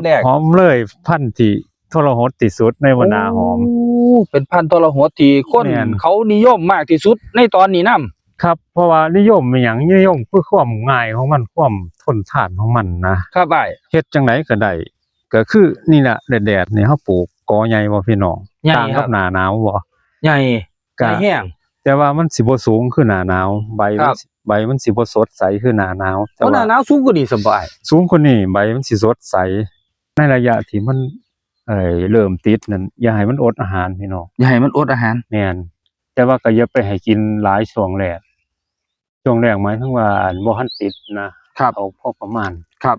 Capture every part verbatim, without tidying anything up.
แรก หอมเลยพันธุ์ที่ทรหดที่สุดในบรรดาหอม โอ้ เป็นพันธุ์ทรหดที่คน แม่น เขานิยมมากที่สุดในตอนนี้นำ ครับ เพราะว่านิยมอิหยัง นิยมคือความง่ายของมัน ความทนทานของมันนะ ครับอ้าย เฮ็ดจั่งใดก็ได้ ก็คือนี่แหละ แดดๆ นี่เฮาปลูกกอใหญ่บ่พี่น้อง ใหญ่ ต่างกับ ครับ หน้าหนาวบ่ ใหญ่ ก็ ใหญ่แฮง แต่ว่ามันสิบ่สูงคือหน้าหนาว ใบมัน ครับ สิ ใบมันสิบ่สดใสคือหน้าหนาว แต่ โอ้ ว่า หน้าหนาวสูงกว่านี้ซ้ำบ่อ้าย สูงกว่านี้ ใบมันสิสดใส ในระยะที่มัน เอ่อ เริ่มติดนั่น อย่าให้มันอดอาหารพี่น้อง อย่าให้มันอดอาหาร แม่น แต่ว่าก็อย่าไปให้กินหลายช่วงแรก ช่วงแรกหมายถึงว่าอันบ่ทันติดนะ ครับ เอาพอประมาณ ครับ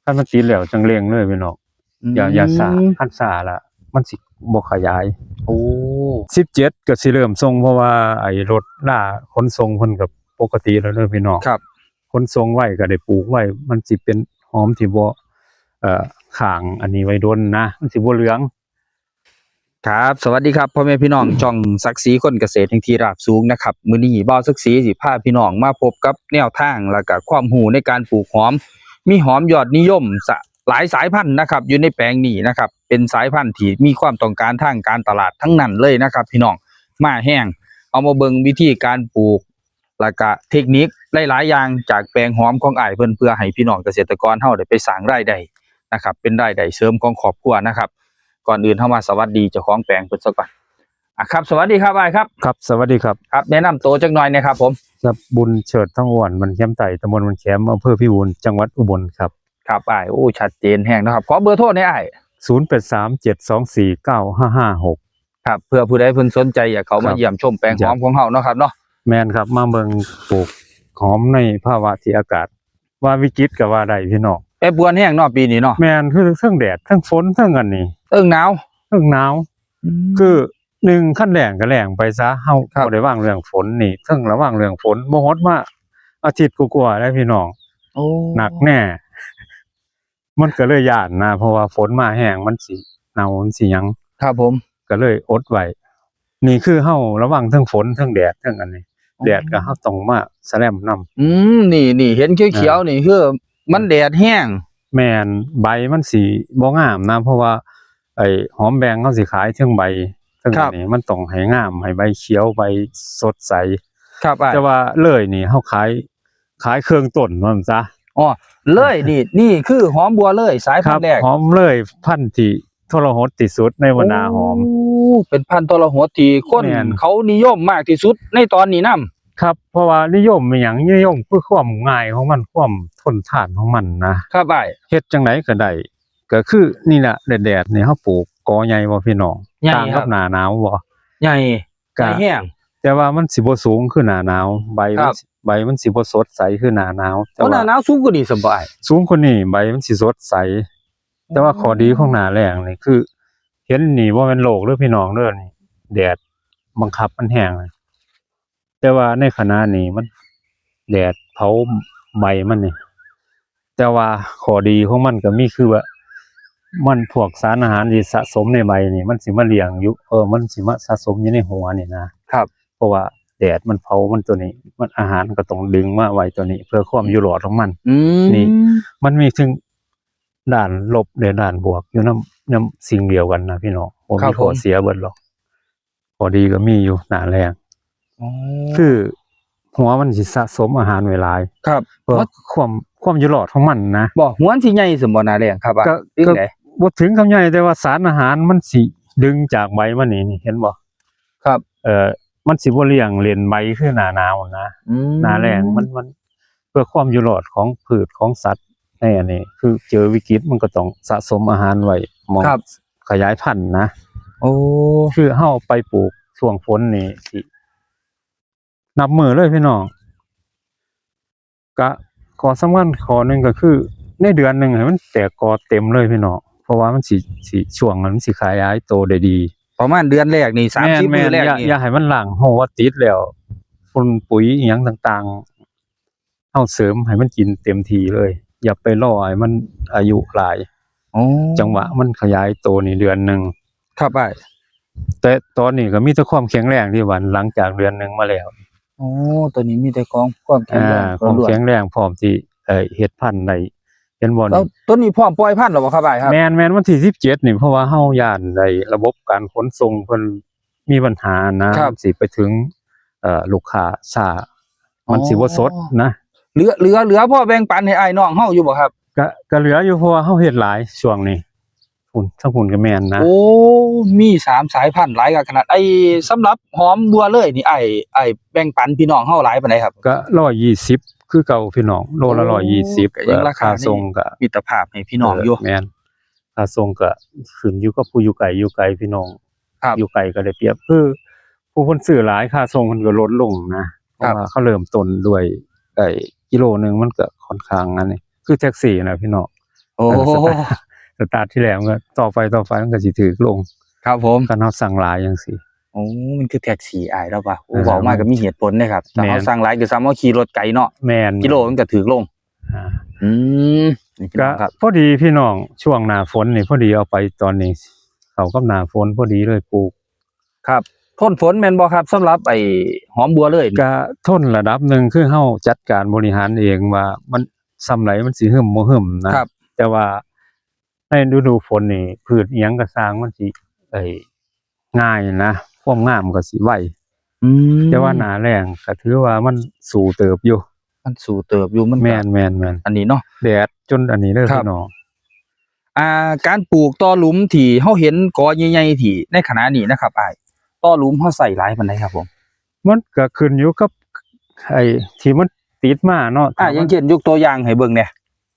คันมันติดแล้วจั่งเร่งเลยพี่น้อง อืม อย่า อย่าซ่า คันซ่าละมันสิบ่ขยาย โอ้ สิบเจ็ดก็สิเริ่มส่ง เพราะว่าไอ้รถลาขนส่งเพิ่นก็ปกติแล้วเด้อพี่น้อง ครับ ขนส่งไวก็ได้ปลูกไว มันสิเป็นหอมที่บ่ เอ่อ ค้างอันนี้ไว้ดนนะ มันสิบ่เหลือง ครับ สวัสดีครับ พ่อแม่พี่น้อง ช่องศักดิ์ศรีคนเกษตรแห่งที่ราบสูงนะครับ มื้อนี้บ่าวศักดิ์ศรีสิพาพี่น้องมาพบกับแนวทาง แล้วก็ความรู้ในการปลูกหอม มีหอมยอดนิยมสะ หลายสายพันธุ์นะครับ อยู่ในแปลงนี้นะครับ เป็นสายพันธุ์ที่มีความต้องการทางการตลาดทั้งนั้นเลยนะครับ พี่น้อง มาแฮง เอามาเบิ่งวิธีการปลูก แล้วก็เทคนิคหลายๆ อย่างจากแปลงหอมของอ้ายเพิ่น เพื่อให้พี่น้องเกษตรกรเฮาได้ไปสร้างรายได้นะครับ เป็นรายได้เสริมของครอบครัวนะครับ ก่อนอื่นเฮามาสวัสดีเจ้าของแปลงเพิ่นซะก่อน อ่ะครับ สวัสดีครับอ้ายครับ ครับ สวัสดีครับ ครับ แนะนำตัวจักหน่อยนะครับผม ครับ บุญเชิดทองอ้วน บ้านแคมใต้ ตำบลบ้านแคม อำเภอพิบูล จังหวัดอุบลครับ ครับอ้าย โอ้ ชัดเจนแฮงนะครับ ขอเบอร์โทรหน่อยอ้าย ศูนย์แปดสาม เจ็ดสองสี่ เก้าห้าห้าหก ครับ เพื่อผู้ใดเพิ่นสนใจอยากเข้ามา ครับ เยี่ยมชมแปลงหอมของเฮาเนาะครับเนาะ แม่นครับ มาเบิ่งปลูกหอมในภาวะที่อากาศว่าวิกฤตก็ว่าได้พี่น้อง แปรปรวนแฮงเนาะปีนี้เนาะ แม่น คือเทิงแดด เทิงฝน เทิงอันนี้ เทิงหนาว เทิงหนาว อืม คือหนึ่ง คันแล้งก็แล้งไปซะ เฮา ครับ บ่ได้วางเรื่องฝนนี่ เทิงระวังเรื่องฝน บ่ฮอดมาอาทิตย์กว่าๆ แล้วพี่น้อง โอ้ หนักแน่ มันก็เลยย้านนะ เพราะว่าฝนมาแฮงมันสิเน่า มันสิหยัง ครับผม ก็เลยอดไว้ นี่คือเฮาระวังเทิงฝน เทิงแดด เทิงอันนี้ อ๋อ แดดก็เฮาต้องมาสแลมนำ อืม นี่ นี่ เห็นเขียวๆ อ่า นี่คือมันแดดแฮง แม่น ใบมันสิบ่งามนะ เพราะว่าไอ้หอมแบงเฮาสิขายเทิงใบ เทิง ครับ อันนี้ มันต้องให้งาม ให้ใบเขียว ใบสดใส ครับอ้าย แต่ว่าเลยนี่เฮาขาย ขายเครื่องต้นมันซะ อ๋อ เลยนี่ นี่คือหอมบัวเลย สายพันธุ์แรก ครับ หอมเลยพันธุ์ที่ทรหดที่สุดในบรรดาหอม โอ้ เป็นพันธุ์ทรหดที่คน แม่น เขานิยมมากที่สุดในตอนนี้นำ ครับ เพราะว่านิยมอิหยัง นิยมคือความง่ายของมัน ความทนทานของมันนะ ครับอ้าย เฮ็ดจั่งใดก็ได้ ก็คือนี่ล่ะ แดดๆ นี่เฮาปลูกกอใหญ่บ่พี่น้อง ใหญ่ ต่างกับ ครับ หน้าหนาวบ่ ใหญ่ ก็ ใหญ่แฮง แต่ว่ามันสิบ่สูงคือหน้าหนาว ใบมัน ครับ สิ ใบมันสิบ่สดใสคือหน้าหนาว แต่ โอ้ ว่า หน้าหนาวสูงกว่านี้ซ้ำบ่อ้าย สูงกว่านี้ ใบมันสิสดใส แต่ว่า อืม ข้อดีของหน้าแล้งนี่คือ เห็นนี่บ่แม่นโลกเด้อพี่น้องเด้อ นี่แดดบังคับมันแฮงนะ แต่ว่าในขณะนี้มันแดดเผาใบมันนี่ แต่ว่าข้อดีของมันก็มีคือว่า มันพวกสารอาหารที่สะสมในใบนี่ มันสิมาเลี้ยงอยู่ เออ มันสิมาสะสมอยู่ในหัวนี่นะ ครับ เพราะว่าแดดมันเผามันตัวนี้ มันอาหารก็ต้องดึงมาไว้ตัวนี้ เพื่อความอยู่รอดของมัน อืม นี่ มันมีทั้งด้านลบและด้านบวกอยู่นำ นำสิ่งเดียวกันนะพี่น้อง บ่มี ครับผม ข้อเสียเบิดหรอก ข้อดีก็มีอยู่หน้าแล้ง อ๋อ คือหัวมันสิสะสมอาหารไว้หลาย ครับ เพื่อ หัว ความ ความอยู่รอดของมันนะ บ่ หัวมันสิใหญ่ซั่นบ่หน้าแล้งครับ ก็ หรือ ก็ ไง บ่ถึงกับใหญ่ แต่ว่าสารอาหารมันสิดึงจากใบมันนี่ นี่เห็นบ่ ครับ เอ่อ มันสิบ่เลี้ยงเล่นใบคือหน้าหนาวนะ อืม หน้าแล้งมัน มัน เพื่อความอยู่รอดของพืชของสัตว์ในอันนี้ คือเจอวิกฤตมันก็ต้องสะสมอาหารไว้หม่อง ครับ ขยายพันธุ์นะ โอ้ คือเฮาไปปลูกช่วงฝนนี่สินับมื้อเลยพี่น้อง ก็ข้อสำคัญข้อหนึ่งก็คือ ในเดือนหนึ่งให้มันแตกกอเต็มเลยพี่น้อง เพราะว่ามันสิ สิ ช่วงนั้นมันสิขยายโตได้ดี ประมาณเดือนแรกนี่ สามสิบ แม่นๆ มื้อแรก อย่า นี่ อย่าให้มันหลั่ง เพราะว่าติดแล้ว ฝุ่นปุ๋ยอิหยังต่างๆ เฮาเสริมให้มันกินเต็มที่เลย อย่าไปรอให้มันอายุหลาย อ๋อ จังหวะมันขยายโตนี่เดือนหนึ่ง ครับอ้าย แต่ตอนนี้ก็มีแต่ความแข็งแรงที่หวานหลังจากเดือนหนึ่งมาแล้ว อ๋อ ตอนนี้มีแต่ของความแข็งแรง อ่า ความ ล้วนๆ แข็งแรงพร้อมที่ เอ่อ เฮ็ดพันธุ์ได้ ห็นบ่ แล้ว นี่ ต้นนี้พร้อมปล่อยพันธุ์แล้วบ่ครับอ้ายครับ แม่นๆ วันที่สิบเจ็ดนี่ เพราะว่าเฮาย้านไอ้ระบบการขนส่งเพิ่นมีปัญหานะ ครับ มันสิไปถึง เอ่อ ลูกค้าช้า อ๋อ มันสิบ่สดนะ เหลือ เหลือ เหลือพอแบ่งปันให้อ้ายน้องเฮาอยู่บ่ครับ ก็ ก็เหลืออยู่ เพราะว่าเฮาเฮ็ดหลายช่วงนี้ พุ่น ทั้งพุ่นก็แม่นนะ โอ้ มีสามสายพันธุ์หลายคักขนาด ไอ้สำหรับหอมบัวเลยนี่ อ้าย อ้ายแบ่งปันพี่น้องเฮาหลายปานใดครับ ก็ร้อยยี่สิบคือเก่าพี่น้อง โลละ โอ้ ร้อยยี่สิบ ก็ยังราคา ค่าส่งก็ มิตรภาพให้พี่น้องอยู่ เออ แม่น ค่าส่งก็ขึ้นอยู่กับผู้อยู่ไกล อยู่ไกลพี่น้อง ครับ อยู่ไกลก็ได้เปรียบ คือผู้เพิ่นซื้อหลาย ค่าส่งเพิ่นก็ลดลงนะ เพราะ ครับ ว่าเขาเริ่มต้นด้วย ไอ้กิโลหนึ่งมันก็ค่อนข้างอันนี้ คือแท็กซี่นะพี่น้อง โอ้ เออ สตาร์ท สตาร์ทที่แรกมันก็ต่อไป ต่อไปมันก็สิถูกลง ครับผม คันเฮาสั่งหลายจังซี่ โอ้ มันคือแท็กซี่อ้ายแล้วปะ โอ้ เออ เว้ามาก็มีเหตุผลเด้ครับ ถ้าเฮา แม่น สั่งหลายก็ซ้ำเฮาขี่รถไกลเนาะ แม่น กิโลมันก็ถูกลง อ่า อืม นี่พี่น้องครับ ก็พอดีพี่น้อง ช่วงหน้าฝนนี่พอดีเอาไปตอนนี้ เข้ากับหน้าฝนพอดีเลยปลูก ครับ ทนฝนแม่นบ่ครับ สำหรับไอ้หอมบัวเลยนี่ ก็ทนระดับหนึ่ง คือเฮาจัดการบริหารเองว่ามันส่ำใดมันสิหึมบ่หึมนะ ครับ แต่ว่าในฤดูฝนนี่ พืชอิหยังก็ซ่างมันสิ ไอ้ ง่ายนะ ความงามก็สิไว อืม แต่ว่าหน้าแล้งก็ถือว่ามันสู้เติบอยู่ มันสู้เติบอยู่ มันก็ แม่นๆๆ อันนี้เนาะ แดดจนอันนี้เด้อ ครับ พี่น้อง อ่า การปลูกต่อหลุมที่เฮาเห็นกอใหญ่ๆที่ในขณะนี้นะครับอ้าย ต่อหลุมเฮาใส่หลายปานใดครับผม มันก็ขึ้นอยู่กับไอ้ที่มันติดมาเนาะ อ่า อย่างเช่นยกตัวอย่างให้เบิ่งแหน่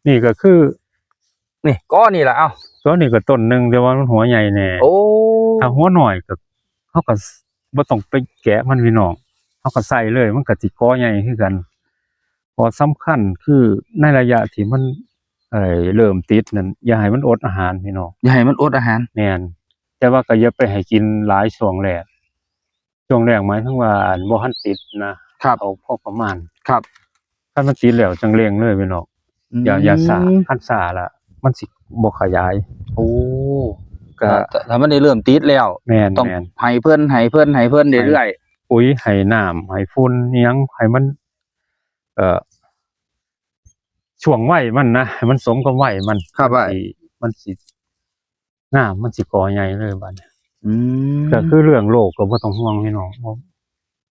นี่ก็คือ นี่กอนี่ล่ะ เอ้า กอนี่ก็ต้นหนึ่ง แต่ว่ามันหัวใหญ่แน่ โอ้ ถ้าหัวน้อยก็ เฮาก็บ่ต้องไปแกะมันพี่น้อง เฮาก็ใส่เลย มันก็สิกอใหญ่คือกัน ข้อสำคัญคือในระยะที่มัน เอ่อ เริ่มติดนั่น อย่าให้มันอดอาหารพี่น้อง อย่าให้มันอดอาหาร แม่น แต่ว่าก็อย่าไปให้กินหลายช่วงแรก ช่วงแรกหมายถึงว่าอันบ่ทันติดนะ ครับ เอาพอประมาณ ครับ คันมันติดแล้วจั่งเร่งเลยพี่น้อง อืม อย่า อย่าซ่า คันซ่าละมันสิบ่ขยาย โอ้ ก็ ถ้า ถ้ามันได้เริ่มติดแล้ว แม่น ต้อง แม่น ให้เพิ่น ให้เพิ่น ให้เพิ่นเรื่อยๆ ให้ปุ๋ย ให้น้ำ ให้ฝุ่นอิหยัง ให้มัน เอ่อ ช่วงวัยมันนะ ให้มันสมกับวัยมัน ครับ มันสิ มันสิ งาม มันสิกอใหญ่เลยบัดนี้ อืม ก็คือเรื่องโรคก็บ่ต้องห่วงพี่น้อง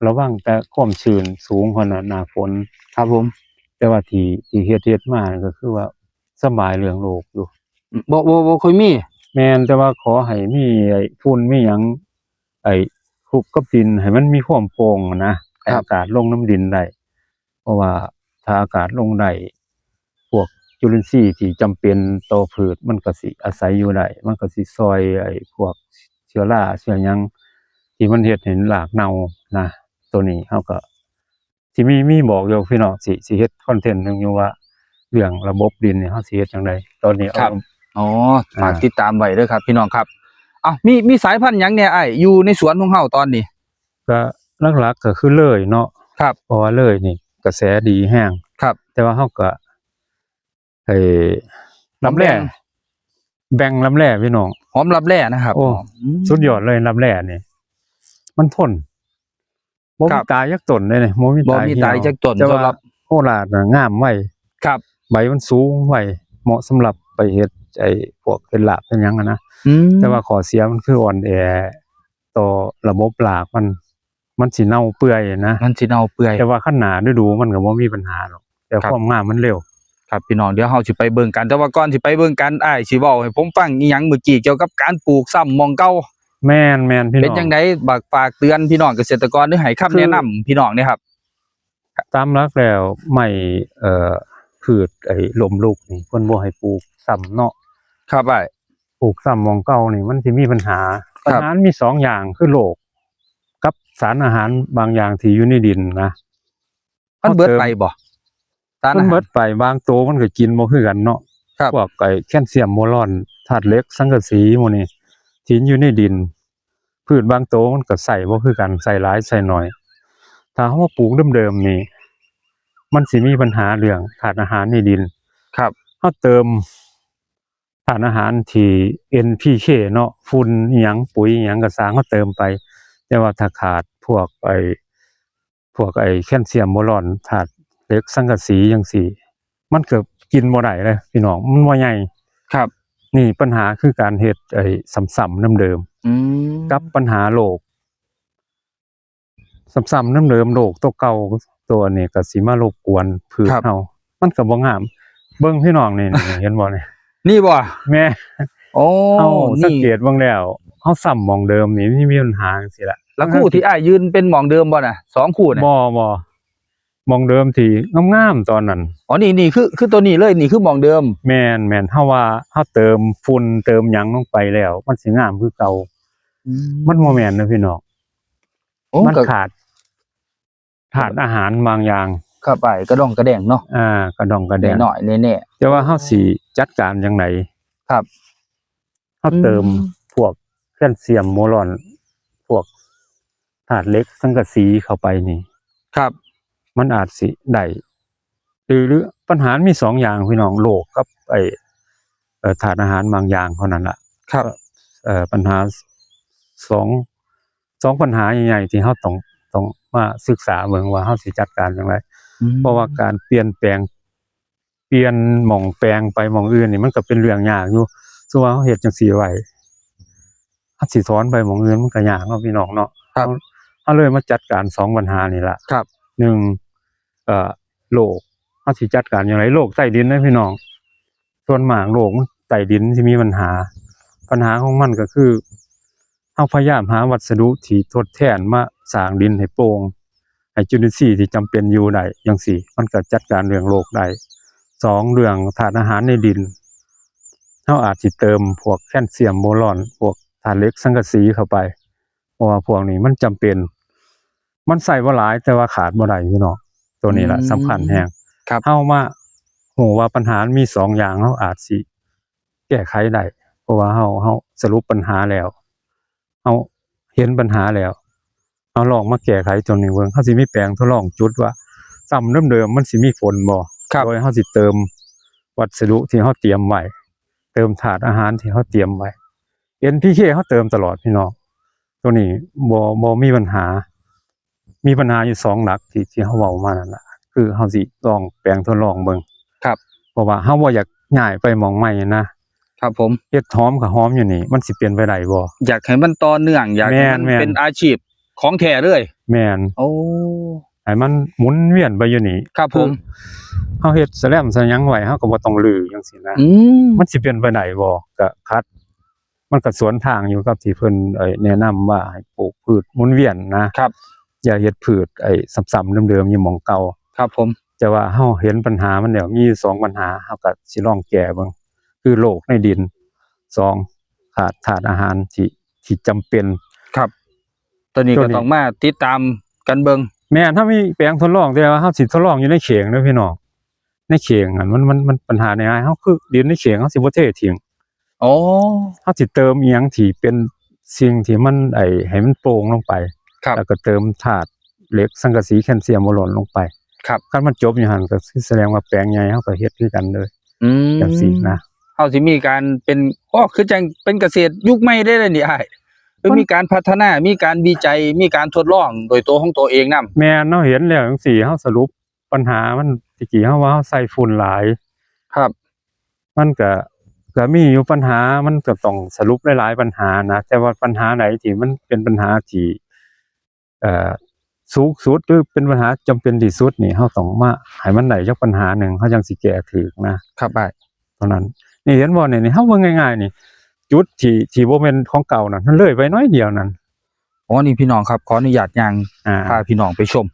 ระวังแต่ความชื้นสูงเท่านั้นหน้าฝน ครับผม แต่ว่าที่ ที่เฮ็ด เฮ็ดมานี่ก็คือว่าสบายเรื่องโรคอยู่ บ่ บ่ บ่ค่อยมี แม่น แต่ว่าขอให้มีไอ้ฝุ่นมีหยัง ไอ้คลุกกับดินให้มันมีความโปร่งนะ ให้ ครับ อากาศลงนำดินได้ เพราะว่าถ้าอากาศลงได้ พวกจุลินทรีย์ที่จำเป็นต่อพืชมันก็สิอาศัยอยู่ได้ มันก็สิซ่อยไอ้พวกเชื้อราเชื้อหยังที่มันเฮ็ดให้รากเน่านะ ตัวนี้เฮาก็สิมี มีบอกอยู่พี่น้อง สิ สิเฮ็ดคอนเทนต์หนึ่งอยู่ว่า เรื่องระบบดินนี่เฮาสิเฮ็ดจั่งใด ตอนนี้เอา ครับ อ๋อ อ่า ฝากติดตามไว้เด้อครับพี่น้องครับ เอ้า มี มีสายพันธุ์หยังแหน่อ้าย อยู่ในสวนของเฮาตอนนี้ ก็หลักๆก็คือเลยเนาะ ครับ เพราะว่าเลยนี่กระแสดีแฮง ครับ แต่ว่าเฮาก็ ไอ้ หอม ลำแล่ แบ่ง แบ่งลำแล่พี่น้อง หอมลำแล่นะครับ โอ้ อืม สุดยอดเลยลำแล่นี่ มันทน บ่ ครับ มีตายจักต้นเลยนี่ บ่มี บ่มีตาย ตายจักต้น แต่ว่า สำหรับ โคราชน่ะงามไว ครับ ใบมันสูงไว เหมาะสำหรับไปเฮ็ดไอ้พวกเฮ็ดลาบเฮ็ดหยังอะนะ อืม แต่ว่าข้อเสียมันคืออ่อนแอต่อระบบรากมัน มันสิเน่าเปื่อยนะ มันสิเน่าเปื่อย แต่ว่าคันหน้าฤดูมันก็บ่มีปัญหาหรอก แต่ ครับ ความงามมันเร็ว ครับพี่น้อง เดี๋ยวเฮาสิไปเบิ่งกัน แต่ว่าก่อนสิไปเบิ่งกัน อ้ายสิเว้าให้ผมฟังอีหยังเมื่อกี้เกี่ยวกับการปลูกซ้ำหม่องเก่า แม่นๆ พี่น้อง เป็นจั่งใด บัก ฝากเตือนพี่น้องเกษตรกร หรือให้คำแนะนำพี่น้องนะครับ ตามหลักแล้วไม้ เอ่อ พืชไอ้ล้มลุกนี่เพิ่นบ่ให้ปลูกซ้ำเนาะ ครับอ้าย ปลูกซ้ำหม่องเก่านี่มันสิมีปัญหา ครับ ปัญหามันมีสองอย่าง คือโรค กับสารอาหารบางอย่างที่อยู่ในดินนะ มันเบิดไปบ่ สารอาหาร มันเบิดไป บางตัวมันก็กินบ่คือกันเนาะ ครับ พวกไอ้แคลเซียม โบรอน ธาตุเหล็ก สังกะสีหมู่นี้ ที่อยู่ในดิน พืชบางตัวมันก็ใช้บ่คือกัน ใช้หลายใช้น้อย ถ้าเฮามาปลูกเดิมๆนี่ มันสิมีปัญหาเรื่องธาตุอาหารในดิน ครับ เฮาเติมธาตุอาหารที่ เอ็น พี เค เนาะ ฝุ่นอิหยัง ปุ๋ยอิหยังก็ซ่าง เฮาเติมไป แต่ว่าถ้าขาดพวกไอ้ พวกไอ้แคลเซียม โบรอน ธาตุเหล็ก สังกะสีจั่งซี้ มันก็ กินบ่ได้เลยพี่น้อง มันบ่ใหญ่ ครับ นี่ปัญหาคือการเฮ็ดไอ้ซ้ำๆเดิม อืม ๆกับปัญหาโรคซ้ำๆเดิมๆโรคตัวเก่าตัวนี้ก็สิมารบกวนพืช ครับ เฮามันก็บ่งาม เบิ่งพี่น้องนี่นี่เห็นบ่นี่ นี่บ่ แม่ โอ้ เฮาสัง นี่ เกตเบิ่งแล้วเฮาซ้ำหม่องเดิมนี่มันมีปัญหาจังซี่ล่ะ แล้วคู่ที่อ้ายยืนเป็นหม่องเดิมบ่น่ะสองคู่น่ะ บ่บ่หม่องเดิมที่งามๆตอนนั้น อ๋อนี่นี่คือคือตัวนี้เลยนี่คือหม่องเดิม แม่นแม่นเฮาว่าเฮาเติมฝุ่นเติมหยังลงไปแล้ว มันสิงามคือเก่า อื มันบ่แม่นนะพี่น้อง โอ้ มัน ก็ ขาดธาตุอาหารบางอย่าง ครับอ้ายกระดองกระแดงเนาะ อ่ากระดองกระแดง น้อยๆแน่ แต่ว่าเฮาสิจัดการจังได ครับ เฮาเติม อืม พวกแคลเซียมโบรอน พวกธาตุเหล็กสังกะสีเข้าไปนี่ ครับ มันอาจสิได้หรือหรือปัญหามีสองอย่างพี่น้องโรคกับไอ้เอ่อธาตุอาหารบางอย่างเท่านั้นล่ะ ครับ เอ่อปัญหาสองสองปัญหาใหญ่ๆที่เฮาต้องต้องมาศึกษาเบิ่งว่าเฮาสิจัดการจังได อืม เพราะว่าการเปลี่ยนแปลง เปลี่ยนหม่องแปลงไปหม่องอื่นนี่มันก็เป็นเรื่องยากอยู่ส่วนว่าเฮาเฮ็ดจังซี่ไว้เฮาสิถอนไปหม่องอื่นมันก็ยากเนาะพี่น้องเนาะ ครับ เฮาเลยมาจัดการสองปัญหานี่ล่ะ ครับ หนึ่งเอ่อโรคเฮาสิจัดการจังไดโรคใต้ดินนะพี่น้อง ส่วนมากโรคมันใต้ดินสิมีปัญหา ปัญหาของมันก็คือเฮาพยายามหาวัสดุที่ทดแทนมาสร้างดินให้โปร่ง ให้จุลินทรีย์ที่จำเป็นอยู่ได้จังซี่ มันก็จัดการเรื่องโรคได้ สองเรื่องธาตุอาหารในดินเฮาอาจสิเติมพวกแคลเซียมโบรอน พวกธาตุเหล็กสังกะสีเข้าไป เพราะว่าพวกนี้มันจำเป็น มันใช้บ่หลายแต่ว่าขาดบ่ได้พี่น้อง ตัวนี้ล่ะ อืม สำคัญแฮง ครับ เฮามาฮู้ว่าปัญหามันมีสองอย่างเฮาอาจสิแก้ไขได้ เพราะว่าเฮาเฮาสรุปปัญหาแล้ว เฮาเห็นปัญหาแล้ว เฮาลองมาแก้ไขตัวนี้เบิ่ง เฮาสิมีแปลงทดลองจุดว่าซ้ำเดิมๆมันสิมีผลบ่ ครับ โดยเฮาสิเติมวัสดุที่เฮาเตรียมไว้ เติมธาตุอาหารที่เฮาเตรียมไว้ เอ็นพีเค เฮาเติมตลอดพี่น้อง ตัวนี้บ่บ่มีปัญหา มีปัญหาอยู่สองหลักที่ที่เฮาเว้ามานั่นล่ะ คือเฮาสิลองแปลงทดลองเบิ่ง ครับ เพราะว่าเฮาบ่อยากย้ายไปหม่องใหม่นะ ครับผม เฮ็ดหอมก็หอมอยู่นี่ มันสิเป็นไปได้บ่ อยากให้มันต่อเนื่องอยากให้มัน แม่นๆ เป็นอาชีพของแท้เลย แม่น โอ้ ให้มันหมุนเวียนไปอยู่นี่ ครับผม เฮาเฮ็ดแสลมสะหยังไว้เฮาก็บ่ต้องรื้อจังซี่นะ อืม มันสิเป็นไปได้บ่ก็ขัด มันก็สวนทางอยู่กับที่เพิ่นเอ่อแนะนำว่าให้ปลูกพืชหมุนเวียนนะครับ อย่าเฮ็ดพืชไอ้ซ้ำๆเดิมๆอยู่หม่องเก่า ครับผม แต่ว่าเฮาเห็นปัญหามันแล้วมีอยู่สองปัญหาเฮาก็สิลองแก้เบิ่งคือโรคในดิน สองขาดธาตุอาหารที่ที่จำเป็น ครับ ตัวนี้ ตัว ก็ นี้ ต้องมาติดตามกันเบิ่ง แม่นเฮามีแปลงทดลองแต่ว่าเฮาสิทดลองอยู่ในเข่งเด้อพี่น้อง ในเข่งอันมันมันมันปัญหาในอ้ายเฮาคือดินในเข่งเฮาสิบ่เททิ้ง อ๋อ เฮาสิเติมอีหยังที่เป็นสิ่งที่มันไอ้ให้มันโปร่งลงไป ครับ แล้วก็เติมธาตุเหล็กสังกะสีแคลเซียมโบรอนลงไป ครับ คันมันจบอยู่หั่นก็คือแสดงว่าแปลงใหญ่เฮาก็เฮ็ดคือกันเลย อืม จังซี่นะ เฮาสิมีการเป็นอ๋อคือจังเป็นเกษตรยุคใหม่ได้เลยนี่อ้ายคือ มัน มีการพัฒนามีการวิจัยมีการทดลองโดยตัวของตัวเองนำ แม่นเฮาเห็นแล้วจังซี่เฮาสรุปปัญหามันตะกี้เฮาว่าเฮาใส่ฝุ่นหลาย ครับ มันก็ก็มีอยู่ปัญหามันก็ต้องสรุปหลายๆปัญหานะ แต่ว่าปัญหาไหนที่มันเป็นปัญหาที่เอ่อสูงสุดหรือเป็นปัญหาจำเป็นที่สุดนี่เฮาต้องมาให้มันได้จักปัญหาหนึ่งเฮาจังสิแก้ถูกนะ ครับอ้าย เท่านั้น นี่เห็นบ่เนี่ยนี่เฮาเบิ่งง่ายๆนี่ จุดที่ที่บ่แม่นของเก่านั่นมันเลยไปน้อยเดียวนั่น อ๋อนี่พี่น้องครับขออนุญาตย่าง อ่า พาพี่น้องไปชม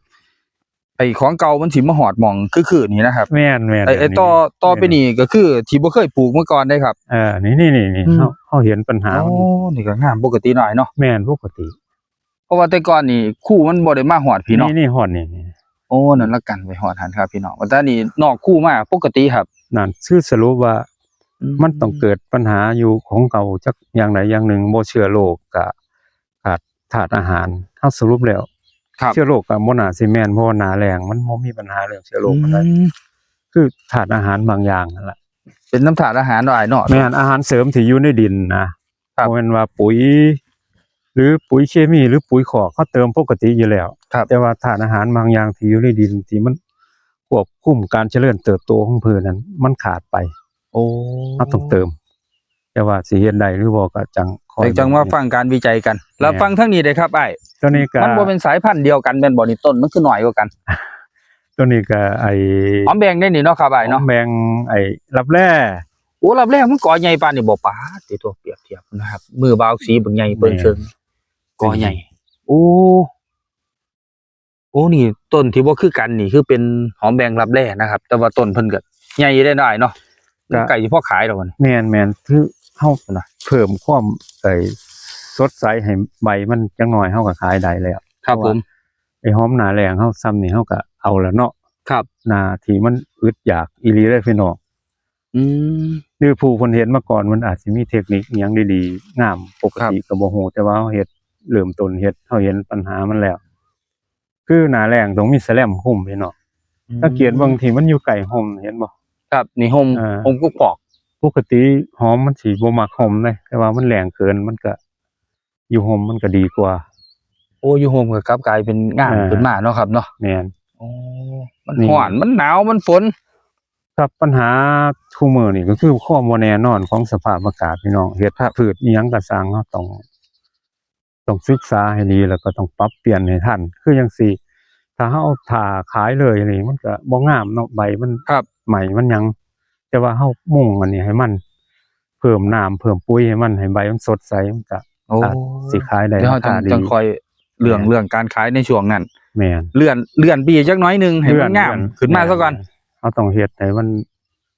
ไอ้ของเก่ามันสิมาฮอดหม่องคือๆนี่นะครับ แม่นแม่น ไอ้ไอ้ นี่ ต่อต่อไปนี่ก็คือที่บ่เคยปลูกมาก่อนได้ครับ เออนี่นี่นี่นี่ อืม เฮาเฮาเห็นปัญหา โอ้ มัน นี่ก็งามปกติหน่อยเนาะ แม่นปกติ เพราะว่าแต่ก่อนนี่คู่มันบ่ได้มาฮอดพี่เนาะ นี่นี่ฮอดนี่นี่ โอ้นั่นละกันไปฮอดหันครับพี่น้องว่าแต่นี่นอกคู่มาปกติครับ นั่นคือสรุปว่า อืม มันต้องเกิดปัญหาอยู่ของเก่าจักอย่างใดอย่างหนึ่งบ่เชื้อโรคก็ขาดธาตุอาหารเฮาสรุปแล้ว ครับ เชื้อโรคก็บ่น่าสิแม่นเพราะว่าหน้าแล้งมันบ่มีปัญหาเรื่องเชื้อโรคปานใด อืม คือธาตุอาหารบางอย่างนั่นแหละ เป็นน้ำธาตุอาหารเนาะอ้ายเนาะ แม่นอาหารเสริมที่อยู่ในดินนะครับ บ่แม่นว่าปุ๋ย หรือปุ๋ยเคมีหรือปุ๋ยคอกเขาเติมปกติอยู่แล้ว ครับ แต่ว่าธาตุอาหารบางอย่างที่อยู่ในดินที่มัน ควบคุมการเจริญเติบโตของพืชนั้นมันขาดไป โอ้ เราต้องเติม แต่ว่าสิเฮ็ดได้หรือบ่ก็จั่งคอย แต่จั่งว่าฟังการวิจัยกัน แล้ว แม่น ฟังทางนี้ได้ครับอ้าย ตัวนี้ก็ มันบ่เป็นสายพันธุ์เดียวกันแม่นบ่นี่ ต้นมันคือน้อยกว่ากัน ตัวนี้ก็ไอ้ หอมแบงได้นี่เนาะครับอ้ายเนาะ หอมแบงไอ้ลับแล โอ้ ลับแลมันกอใหญ่ปานนี่บ่ ปาดติโท เปรียบเทียบนะครับ มือบ่าวสีบักใหญ่เปิ้น แม่น เชิง กอใหญ่ โอ้ โอ้ นี่ต้นที่บ่คือกันนี่คือเป็นหอมแบงลับแลนะครับ แต่ว่าต้นเพิ่นก็ใหญ่ได้หน่อยเนาะ ก็ มันใกล้สิพอขายแล้วบัดนี้ แม่นๆ คือเฮา นะ เพิ่มความ ไอ้ สดใสให้ใบมันจักหน่อย เฮาก็ขายได้แล้ว ครับ เพราะว่า ผม ไอ้หอมหน้าแล้งเฮาส่ำนี่เฮาก็เอาแล้วเนาะ ครับ หน้าที่มันอึดอยากอีหลีเด้อพี่น้อง อืม หรือผู้เพิ่นเฮ็ดมาก่อนมันอาจสิมีเทคนิคอิหยังดีๆ งาม ปกติ ครับ ก็บ่ฮู้ แต่ว่าเฮาเฮ็ด เริ่มต้นเฮ็ด เฮาเห็นปัญหามันแล้ว คือหน้าแล้งต้องมีแสลมคุมพี่น้อง อืม สังเกตเบิ่งที่มันอยู่ใกล้ร่ม เห็นบ่ ครับ นี่ร่ม เออ ร่มกุกพอก ปกติหอมมันสิบ่มักร่มเด้ แต่ว่ามันแล้งเกิน มันก็อยู่ร่มมันก็ดีกว่า โอ้ อยู่ร่มก็กลับกลายเป็นงาม อ่า ขึ้นมาเนาะครับเนาะ แม่น โอ้ มัน นี่ ร้อน มันหนาว มันฝน ครับ ปัญหาทุกมื้อนี่ก็คือความบ่แน่นอนของสภาพอากาศพี่น้อง เฮ็ด ครับ พืชอิหยังก็ซ่าง เฮาต้อง ต้องศึกษาให้ดี แล้วก็ต้องปรับเปลี่ยนให้ทัน คือจั่งซี้ ถ้าเฮาท่าขายเลยนี่ มันก็บ่งามเนาะ ใบมัน ครับ ใหม่มันหยัง แต่ว่าเฮามุ่งอันนี้ให้มัน เพิ่มน้ำ เพิ่มปุ๋ยให้มัน ให้ใบมันสดใส มันก็ โอ้ อาจสิขายได้ เดี๋ยวเฮา ราคา จั่ง ดี จั่งค่อยเรื่อง แม่น เรื่องการขายในช่วงนั้น แม่น เลื่อน เลื่อนไปอีกจักหน่อยหนึ่ง ให้มัน เลื่อน งาม เลื่อน ขึ้นมา แม่น ซะก่อน แม่น เฮาต้องเฮ็ดให้มัน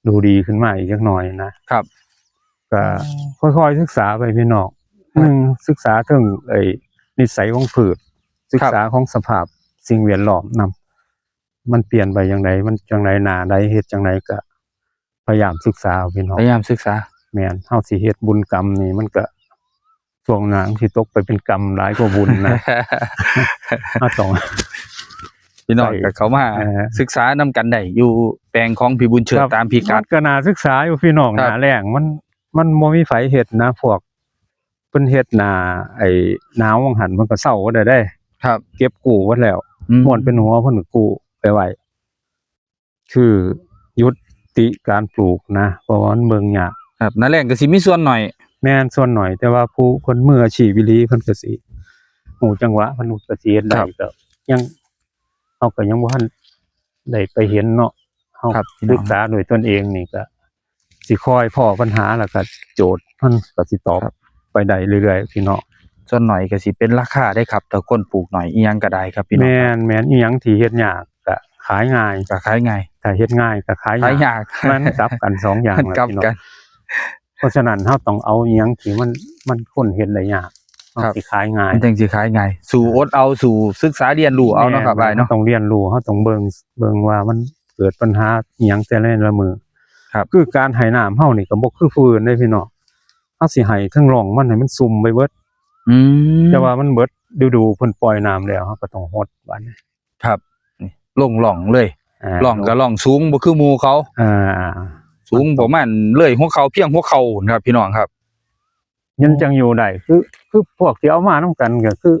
ดูดีขึ้นมาอีกจักหน่อยนะ ครับ ก็ อืม ค่อยๆศึกษาไปพี่น้อง ครับ หนึ่ง ศึกษาเรื่องไอ้นิสัยของพืช ครับ ศึกษาของสภาพสิ่งแวดล้อมนำ มันเปลี่ยนไปจั่งใด มันจั่งใด หน้าใด เฮ็ดจั่งใด ก็พยายามศึกษาเอาพี่น้อง พยายามศึกษา แม่น เฮาสิเฮ็ดบุญกรรมนี่ มันก็ ช่วงหน้ามันสิตกไปเป็นกรรมหลายกว่าบุญนะ เฮาต้อง พี่น้อง ใช่ ก็เข้ามา เออ ศึกษานำกันได้ อยู่แปลงของพี่บุญเชิด ครับ ตามพิกัด มันก็น่าศึกษาอยู่พี่น้อง ครับ หน้าแล้งมัน มันบ่มีไผเฮ็ดนะ พวกเพิ่นเฮ็ดหน้า ไอ้หนาววังหั้น เพิ่นก็เซาบ่ได้เด้ ครับ เก็บกู้หมดแล้ว อืม ม้วนเป็นหัวเพิ่นก็กู้ไปไว้ คือยุติการปลูกนะ เพราะว่ามันเบิ่งยาก ครับ หน้าแล้งก็สิมีส่วนหน่อย แม่น ส่วนหน่อย แต่ว่าผู้เพิ่นมืออาชีพอีหลี เพิ่นก็สิรู้จังหวะ เพิ่นก็สิเฮ็ดได้ ครับ ก็ยัง เฮาก็ยังบ่ทันได้ไปเห็นเนาะ เฮา ครับ พี่น้อง ศึกษาด้วยตนเองนี่ก็สิคอยพ้อปัญหา แล้วก็โจทย์มันก็สิตอบ ครับ ไปได้เรื่อยๆ พี่น้อง ส่วนหน่อยก็สิเป็นราคาได้ครับ ถ้าคนปลูกหน่อยอิหยังก็ได้ครับพี่น้อง แม่น แม่น อิหยังที่เฮ็ดยากก็ขายง่าย ก็ขายง่าย ถ้าเฮ็ดง่ายก็ขายยาก ขายยาก มันกลับกันสองอย่าง มันกลับกัน ล่ะพี่น้อง เพราะฉะนั้นเฮาต้องเอาอิหยังที่มัน มันคนเฮ็ดได้ยาก มัน ครับ สิขายง่าย มันจั่งสิขายง่าย สู้อดเอา สู้ศึกษาเรียนรู้เอาเนาะครับ แม่น อ้ายเนาะ เฮาต้องเรียนรู้ เฮาต้องเบิ่ง เบิ่งว่ามันเกิดปัญหาอิหยังแต่ละมื้อ ครับ คือการให้น้ำเฮานี่ก็บ่คือผู้อื่นเด้พี่น้อง เฮาสิให้เทิงร่องมันให้มันซุ่มไปเบิด อืม แต่ว่ามันเบิดฤดูเพิ่นปล่อยน้ำแล้ว เฮาก็ต้องหดบัดนี้ ครับ นี่ลงร่องเลย อ่า ร่องก็ร่องสูงบ่คือหมู่เขา อ่า สูงประมาณเลยหัวเข่า เพียงหัวเข่าครับพี่น้องครับ ยังจั่งอยู่ได้ คือ คือพวกที่เอามานำกันก็คือ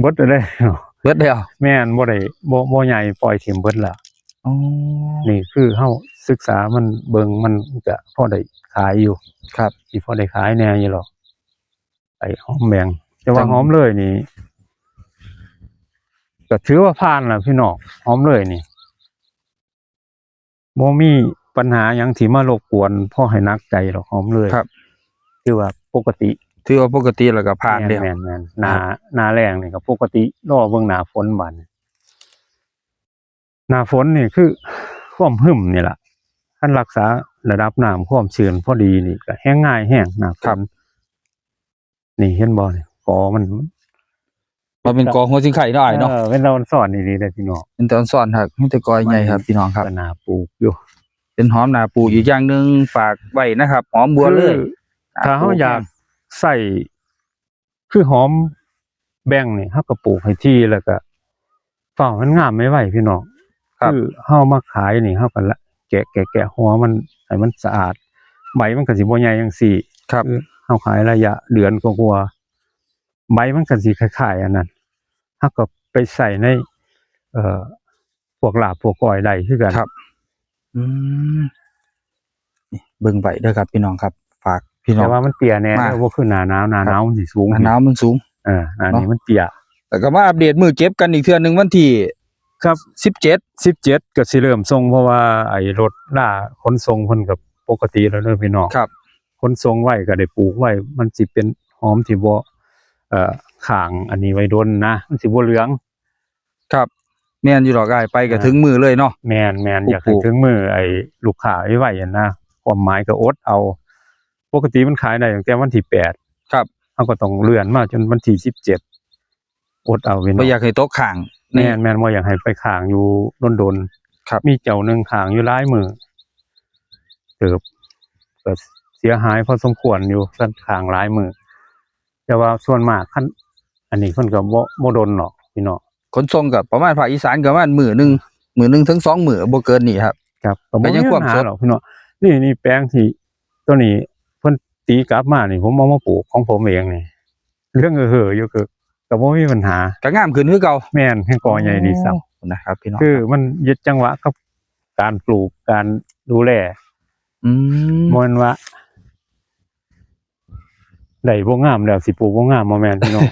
เบิดเลย เบิดแล้ว แม่น บ่ได้ บ่ บ่ใหญ่ ปล่อยถิ่มเบิดละ อ๋อ นี่คือเฮาศึกษามัน เบิ่งมันก็พอได้ขายอยู่ ครับ สิพอได้ขายแหน่อยู่หรอก ไอ้หอมแบง แต่ว่า จั่ง หอมเลยนี่ ก็ถือว่าผ่านล่ะพี่น้อง หอมเลยนี่ บ่มีปัญหาหยังที่มารบกวนพอให้หนักใจดอก หอมเลย ครับ ถือว่าปกติ ถือว่าปกติแล้วก็ผ่านแล้ว แม่นๆๆ หน้า ครับ หน้าแล้งนี่ก็ปกติ รอเบิ่งหน้าฝนบาดนี้ หน้าฝนนี่คือความหึมนี่ล่ะ คันรักษาระดับน้ำความชื้นพอดีนี่ก็แฮงง่ายแฮง หน้าฝน ครับ นี่เห็นบ่นี่ กอมัน ว่าเป็นกอหัวสิงไคเนาะอ้ายเนาะ เออ เป็นตาอ่อนซ้อนอีหลีเด้อพี่น้อง เป็นตาอ่อนซ้อนครับ มีแต่กอใหญ่ครับพี่น้องครับ ก็น่าปลูกอยู่ เป็นหอมน่าปลูกอีกอย่างหนึ่งฝากไว้นะครับ หอมบัวเลย คือถ้าเฮาอยากใส่ คือหอมแบงนี่ เฮาก็ปลูกให้ถี่ แล้วก็ ฟ้าวมันงามไวๆพี่น้อง ครับ คือเฮามาขายนี่ เฮาก็ละ แกะ แกะ แกะหัวมันให้มันสะอาด ใบมันก็สิบ่ใหญ่จั่งซี้ ครับ คือเฮาขายระยะเดือนกว่าๆ ใบมันก็สิคล้ายๆอันนั้น เฮาก็ไปใส่ใน เอ่อ พวกลาบพวกก้อยได้คือกัน ครับ อืม นี่เบิ่งไว้เด้อครับพี่น้องครับ ฝากพี่น้อ แต่ ง ว่ามันเตี้ยแน่ มา เด้อ บ่คือหน้าหนาว หน้า ครับ หนาวมันสิสูง หน้าหนาวมันสูง เอออันนี้ เนาะ มันเตี้ย แล้วก็มาอัปเดตมื้อเก็บกันอีกเทื่อหนึ่งวันที่ ครับ สิบเจ็ด สิบเจ็ดก็สิเริ่มส่ง เพราะว่าไอ้รถล่าขนส่งเพิ่นก็ปกติแล้วเด้อพี่น้อง ครับ ขนส่งไวก็ได้ปลูกไว มันสิเป็นหอมที่บ่เอ่อค้างอันนี้ไว้ดนนะ มันสิบ่เหลือง ครับ แม่นอยู่ดอกอ้าย ไปก็ อ่า ถึงมือเลยเนาะ แมนแมน ปลูก อยากให้ถึงมือไอ้ลูกค้าไวๆหั่นนะ ความหมายก็อดเอา ปกติมันขายได้ตั้งแต่วันที่แปด ครับ เฮาก็ต้องเลื่อนมาจนวันที่สิบเจ็ด อดเอาพี่น้อง บ่อยากให้ตกค้าง แมนแมน บ่อยากให้ไปค้างอยู่ดนๆ ครับ มีเจ้าหนึ่งค้างอยู่หลายมื้อเติบ ก็เสียหายพอสมควรอยู่ คันค้างหลายมื้อ แต่ว่าส่วนมากคัน อันนี้เพิ่นก็บ่บ่ดนหรอกพี่น้อง ขนส่งก็ประมาณภาคอีสานก็ประมาณมื้อหนึ่ง มื้อหนึ่งถึงสองมื้อ บ่เกินนี้ครับ ครับ ก็ ก็ บ่ ยัง มี ความ ปัญหา สด หรอกพี่น้อง นี่นี่แปลงที่ตัวนี้เพิ่นตีกลับมานี่ ผมเอามาปลูกของผมเองนี่ เรื่องเออเฮออยู่ก็ก็บ่มีปัญหา ก็งามขึ้นคือเก่า แม่น แห่งกอใหญ่ดีซ้ำ โอ้ นะครับพี่น้อง คือมันยึดจังหวะกับการปลูก การดูแล อืม บ่แม่นว่า ได้บ่งามแล้วสิปลูกบ่งาม บ่แม่นพี่น้อง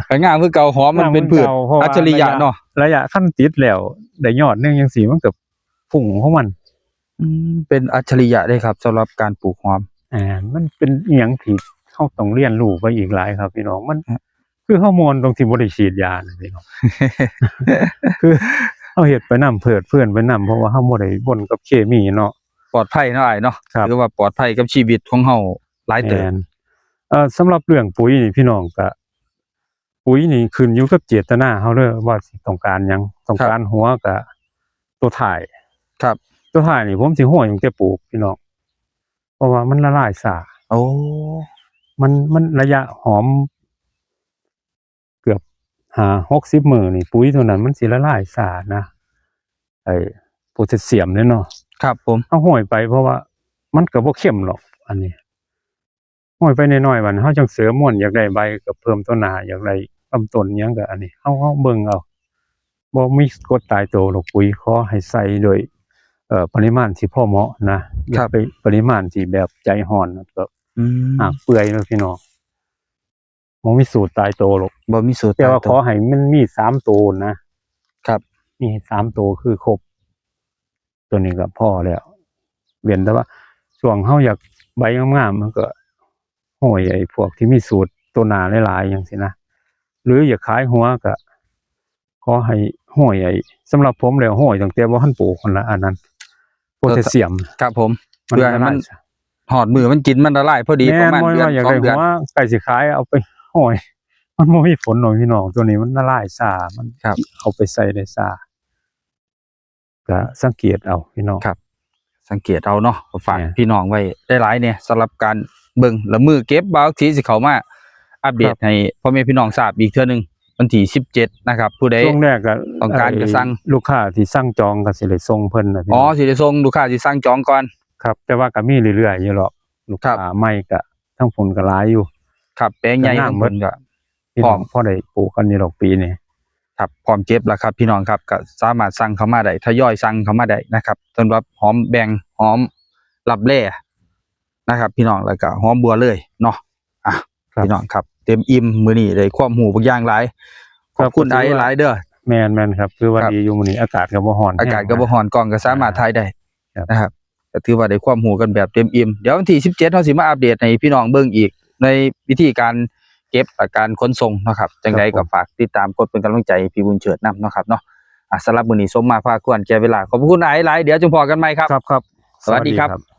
ก็งามคือเก่า หอมมันเป็นพืช งามคือเก่า เพราะว่า อัจฉริยะเนาะ ระยะ ระยะคันติดแล้วได้ยอดหนึ่งจังซี่ มันก็พุ่งของมัน อืม เป็นอัจฉริยะเลยครับสำหรับการปลูกหอม อ่า มันเป็นอีหยังที่เฮาต้องเรียนรู้ไปอีกหลายครับพี่น้อง มัน ฮะ คือเฮาม่วนตรงที่บ่ได้ฉีดยานะพี่น้อง คือเฮาเฮ็ดไปนำ เพลิดเพลินไปนำ เพราะว่าเฮาบ่ได้ปนกับเคมีเนาะ ปลอดภัยเนาะอ้ายเนาะ ครับ ถือว่าปลอดภัยกับชีวิตของเฮาหลายเติบ แม่น เอ่อ สำหรับเรื่องปุ๋ยนี่พี่น้องก็ ปุ๋ยนี่ขึ้นอยู่กับเจตนาเฮาเด้อ ว่าสิต้องการหยัง ต้องการหัวก็ตัวท้าย ครับ ตัวท้ายนี่ผมสิห้อยตั้งแต่ปลูกพี่น้อง เพราะว่ามันละลายช้า โอ้ มัน มันระยะหอม เกือบห้าหกสิบมื้อนี่ ปุ๋ยตัวนั้นมันสิละลายช้านะ ไอ้โพแทสเซียมเนี่ยเนาะ ครับผม เฮาห้อยไป เพราะว่ามันก็บ่เข้มหรอก อันนี้ ห้อยไปน้อยๆ บัดเฮาจังเสริมมวล อยากได้ใบก็เพิ่มต่อหน้า อยากได้ลำต้นหยังก็อันนี้ เฮา เฮาเบิ่งเอา บ่มีกฎตายตัวหรอก ปุ๋ยขอให้ใส่โดย เอ่อ ปริมาณที่พอเหมาะนะ อย่า ครับ ไปปริมาณที่แบบใจฮ้อน ก็ อืม หากเปื่อยเนาะพี่น้อง บ่มีสูตรตายตัวหรอก บ่มีสูตร แต่ว่า ตายตั ขอให้มันมีสามตัวนะ ครับ มีสามตัวคือครบ ตัวนี้ก็พอแล้ว เว้นแต่ว่าช่วงเฮาอยากใบงามๆ มันก็ห้อยไอ้พวกที่มีสูตรตัวหน้าหลายๆ จังซี่นะ หรืออยากขายหัวก็ขอให้ห้อยไอ้ สำหรับผมแล้วห้อยตั้งแต่บ่ทันปลูกหั่นละ อันนั้น โพแทสเซียม ครับผม มัน เพื่อให้มัน ละลาย ฮอดมื้อมันกินมันละลายพอดี แม่น ประมาณ บ่ เดือน ว่าอยาก สอง ได้ เดือน หัวใกล้สิขายเอาไปห้อย มันบ่มีผลหรอกพี่น้อง ตัวนี้มันละลายช้า มัน ครับ เอาไปใส่ได้ช้า ก็สังเกตเอาพี่น้อง ครับ สังเกตเอาเนาะ ฝาก แม่น พี่น้องไว้หลายๆเนี่ยสำหรับการเบิ่งและมื้อเก็บ บ่าวสีสิเข้ามาอัปเดต ครับ ให้พ่อแม่พี่น้องทราบอีกเทื่อหนึ่ง วันที่สิบเจ็ดนะครับ ผู้ใด ช่วงแรกก็ ต้องการก็สั่ง ไอ้ลูกค้าที่สั่งจองก็สิได้ส่งเพิ่นนะพี่ อ๋อ น้อง สิได้ส่งลูกค้าที่สั่งจองก่อน ครับ แต่ว่าก็มีเรื่อยๆอยู่หรอก ลูก ครับ ค้าใหม่ก็ทั้งผลก็หลายอยู่ ครับ แปลงใหญ่ ก็งาม ทั้งผลก็ พี่ พร้ น้ อ อ ม งพอได้ปลูกกันอยู่ดอกปีนี้ ครับ พร้อมเก็บแล้วครับพี่น้องครับ ก็สามารถสั่งเข้ามาได้ ทยอยสั่งเข้ามาได้นะครับ สำหรับหอมแบง หอมลับแลนะครับ พี่น้อง แล้วก็หอมบัวเลยเนาะ อ่ะ ครับ พี่น้องครับ เต็มอิ่มมื้อนี้ได้ความรู้บางอย่างหลาย ขอบคุณ ครับ ไอ้หลายเด้อ แม่นๆครับ คือว่า ครับ ดีอยู่มื้อนี้อากาศก็บ่ร้อน อากาศก็บ่ร้อน กล้องก็สามารถถ่ายได้ ครับ นะครับ ก็ถือว่าได้ความรู้กันแบบเต็มอิ่ม เดี๋ยววันที่สิบเจ็ดเฮาสิมาอัปเดตให้พี่น้องเบิ่งอีก ในวิธีการเก็บและการขนส่งเนาะครับ จังใด ครับผม ก็ฝากติดตามกดเป็นกำลังใจให้พี่บุญเฉิดนำเนาะครับเนาะ อ่ะ สำหรับมื้อนี้สมมาพาควรแก่เวลา ขอบคุณไอ้หลาย เดี๋ยวจังพ้อกันใหม่ครับ ครับครับ สวัสดีครับ สวัสดีครับ